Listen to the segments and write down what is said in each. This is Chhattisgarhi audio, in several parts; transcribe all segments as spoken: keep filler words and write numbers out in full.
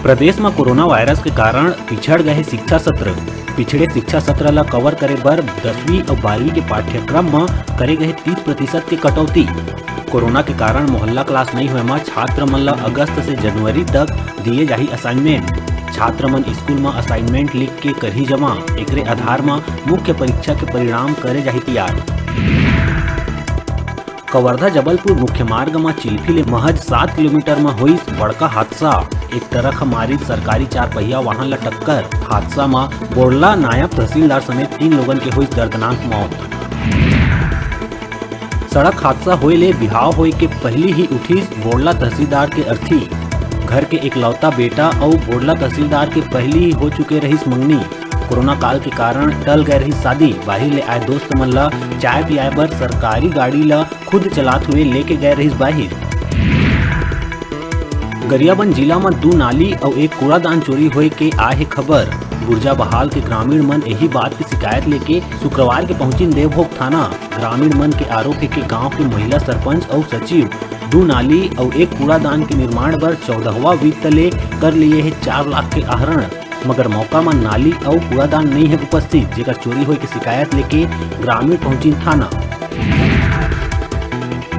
प्रदेश म कोरोना वायरस के कारण पिछड़ गए शिक्षा सत्र। पिछड़े शिक्षा सत्र ल कवर करे बर दसवीं अउ बारहवीं के पाठ्यक्रम म करे गए तीस प्रतिशत के कटौती। कोरोना के कारण मोहल्ला क्लास नइ होए म छात्र मन ल अगस्त से जनवरी तक दिए जाही असाइनमेंट। छात्र मन स्कूल म असाइनमेंट लिख के करही जमा। एकरे आधार म मुख्य परीक्षा के परिणाम करे जाही तियार। कवर्धा जबलपुर मुख्य मार्ग म चिल्फी ले महज सात किलोमीटर म होइस बड़का हादसा। एक ट्रक ह मारिस सरकारी चार पहिया वाहन ल टक्कर। हादसा म बोड़ला नायब तहसीलदार समेत तीन लोगन के होइस दर्दनाक मौत। सड़क हादसा होए ले बिहाव होए के पहिली ही उठिस बोड़ला तहसीलदार के अर्थी। घर के एकलौता बेटा अउ बोड़ला तहसीलदार के पहिली ही हो चुके रहिस मंगनी। कोरोना काल के कारण टल गए रहिस शादी। बाहिर ले आए दोस्त मन ल चाय पियाए बर सरकारी गाड़ी ल खुद चलात हुए लेके गए रहिस बाहिर। गरियाबंद जिला म दू नाली अउ एक कूड़ादान चोरी होए के आए हे खबर। गुरजा बहाल के ग्रामीण मन यही बात के शिकायत लेके शुक्रवार के पहुंचिन देवभोग थाना। ग्रामीण मन के आरोप हे कि गांव के महिला सरपंच अउ सचिव दू नाली अउ एक कूड़ादान के निर्माण बर चौदहवाँ वित्त ले कर लिए हे चार लाख के आहरण, मगर मौका म नाली अउ कूड़ादान नइ हे उपस्थित, जेकर चोरी होए के शिकायत लेके ग्रामीण पहुंचिन थाना।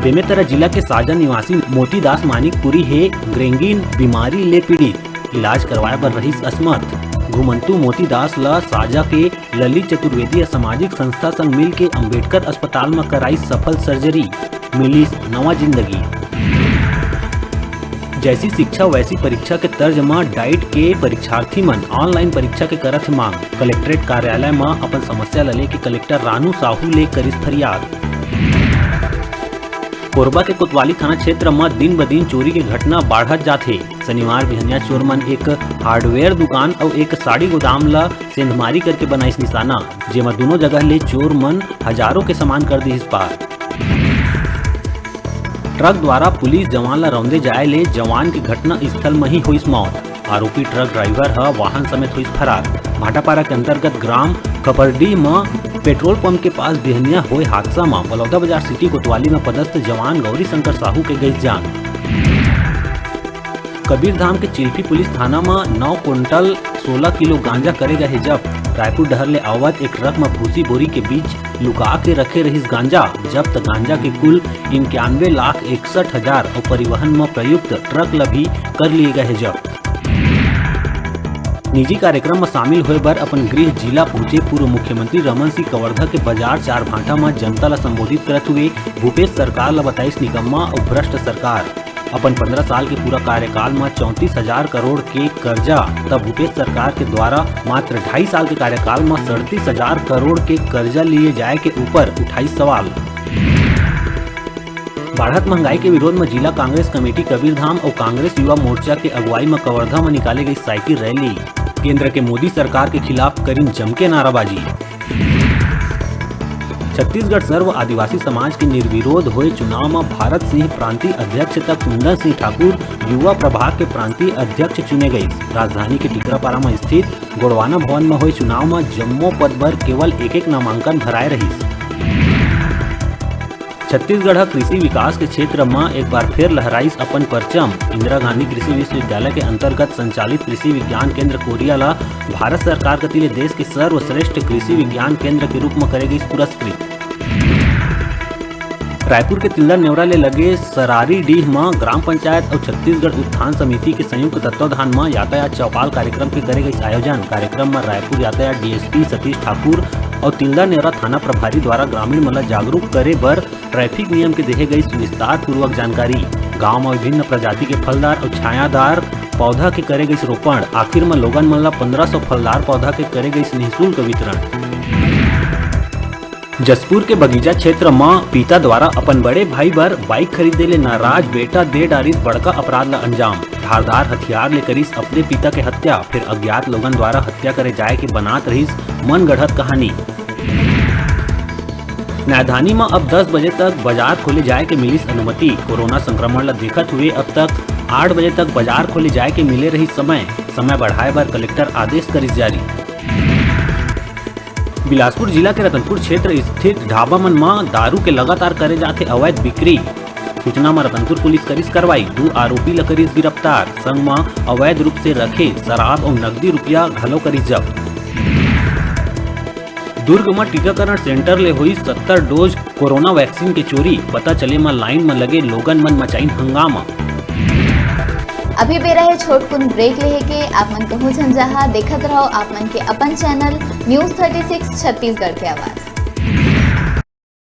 बेमेतरा जिला के साजा निवासी मोतीदास मानिकपुरी हे ग्रेंगिन बीमारी ले पीड़ित, इलाज करवाए बर रहिस असमर्थ। घुमंतु मोतीदास ल साजा के ललित चतुर्वेदी सामाजिक संस्था संग मिल के अंबेडकर अस्पताल म कराइस सफल सर्जरी, मिलिस नवा जिंदगी। जैसी शिक्षा वैसी परीक्षा के तर्ज म डाइट के परीक्षार्थी मन ऑनलाइन परीक्षा के करत हे मांग। कलेक्ट्रेट कार्यालय म अपन समस्या ल लेके कलेक्टर रानू साहू ले करिस फरियाद। कोरबा के कोतवाली थाना क्षेत्र म दिन ब दिन चोरी के घटना बाढ़त जात हे। शनिवार बिहनिया चोर मन एक हार्डवेयर दुकान अउ एक साड़ी गोदाम ल सेंधमारी करके बनाइस निशाना, जेमा दूनों जगह ले चोर मन हजारों के सामान कर दिस पार। ट्रक द्वारा पुलिस जवान ल रौंदे जाए ले जवान के घटना स्थल म ही होइस मौत। आरोपी ट्रक ड्राइवर ह वाहन समेत होइस फरार। भाटापारा के अंतर्गत ग्राम कपरडी म पेट्रोल पंप के पास बिहनिया होए हादसा म बलौदाबाजार सिटी कोतवाली म पदस्थ जवान गौरी शंकर साहू के गइस जान। कबीरधाम के चिल्फी पुलिस थाना म नौ कुंटल सोलह किलो गांजा करे गए हे जब्त। रायपुर डहर ले आवत एक ट्रक म भूसी बोरी के बीच लुका के रखे रहिस गांजा। जब्त गांजा के कुल इक्यानवे लाख इकसठ हजार अउ परिवहन म प्रयुक्त ट्रक ल भी कर लिए गए हे जब्त। निजी कार्यक्रम म शामिल होए बर अपन गृह जिला पहुंचे पूर्व मुख्यमंत्री रमन सिंह कवर्धा के बाजार चार भांटा म जनता ल संबोधित करत हुए भूपेश सरकार ल बताइस निकम्मा अउ भ्रष्ट सरकार। अपन पंद्रह साल के पूरा कार्यकाल म चौंतीस हजार करोड़ के कर्जा, त भूपेश सरकार के द्वारा मात्र ढाई साल के कार्यकाल म सड़तीस हजार करोड़ के कर्जा लिए जाए के ऊपर उठाइस सवाल। बाढ़त महंगाई के विरोध म जिला कांग्रेस कमेटी कबीरधाम अउ कांग्रेस युवा मोर्चा के अगुवाई म कवर्धा म निकाले गई साइकिल रैली। केंद्र के मोदी सरकार के खिलाफ करिन जमके नाराबाजी। छत्तीसगढ़ सर्व आदिवासी समाज के निर्विरोध होए चुनाव म भारत सिंह प्रांतीय अध्यक्ष त कुंदन सिंह ठाकुर युवा प्रभाग के प्रांतीय अध्यक्ष चुने गइस। राजधानी के टिकरापारा म स्थित गोड़वाना भवन म होए चुनाव म जम्मो पद बर केवल एक-एक नामांकन भराए रहिस। छत्तीसगढ़ ह कृषि विकास के क्षेत्र म एक बार फेर लहराइस अपन परचम। इंदिरा गांधी कृषि विश्वविद्यालय के अंतर्गत संचालित कृषि विज्ञान केंद्र कोरिया ल भारत सरकार कति ले देश के सर्वश्रेष्ठ कृषि विज्ञान केंद्र के रूप म करे गइस पुरस्कृत। रायपुर के तिल्दा नेवरा ले लगे सरारी डीह म ग्राम पंचायत अउ छत्तीसगढ़ उत्थान समिति के संयुक्त तत्वाधान म यातायात चौपाल कार्यक्रम के करे गइस आयोजन। कार्यक्रम म रायपुर यातायात डीएसपी सतीश ठाकुर अउ तिल्दा नेवरा थाना प्रभारी द्वारा ग्रामीण मन ल जागरूक करे बर ट्रैफिक नियम के देहे गइस विस्तार पूर्वक जानकारी। गांव म विभिन्न प्रजाति के फलदार अउ छायादार पौधा के करे गइस रोपण। आखिर म लोगन मन ल पंद्रह सौ फलदार पौधा के करे गइस निःशुल्क वितरण। जशपुर के बगीचा क्षेत्र म पिता द्वारा अपन बड़े भाई बर बाइक खरीदे ले नाराज बेटा दे डारिस बड़का अपराध ल अंजाम। धारदार हथियार ले करिस अपने पिता के हत्या, फिर अज्ञात लोगन द्वारा हत्या करे जाए के बनात रहिस मनगढ़ंत कहानी। न्यायधानी म अब दस बजे तक बाजार खोले जाए के मिलिस अनुमति। कोरोना संक्रमण ल देखत हुए अब तक आठ बजे तक बाजार खोले जाए के मिले रहिस समय। समय बढ़ाए बर कलेक्टर आदेश करिस जारी। बिलासपुर जिला के रतनपुर क्षेत्र स्थित ढाबा मन म दारू के लगातार करे जाथे अवैध बिक्री। सूचना म रतनपुर पुलिस करिस कार्रवाई, दू आरोपी ल करिस गिरफ्तार, संग म अवैध रूप से रखे शराब अउ नकदी रुपया घलो करिस जब्त। दुर्ग म टीकाकरण सेंटर ले होइस सत्तर डोज कोरोना वैक्सीन के चोरी, पता चले म लाइन म लगे लोगन मन मचाइन हंगामा। अभी बेरा हे छोटकुन ब्रेक लेहे के, आप मन कहूं झन जहा, देखत रहो आप मन के अपन channel news thirty six Chhattisgarh के आवाज।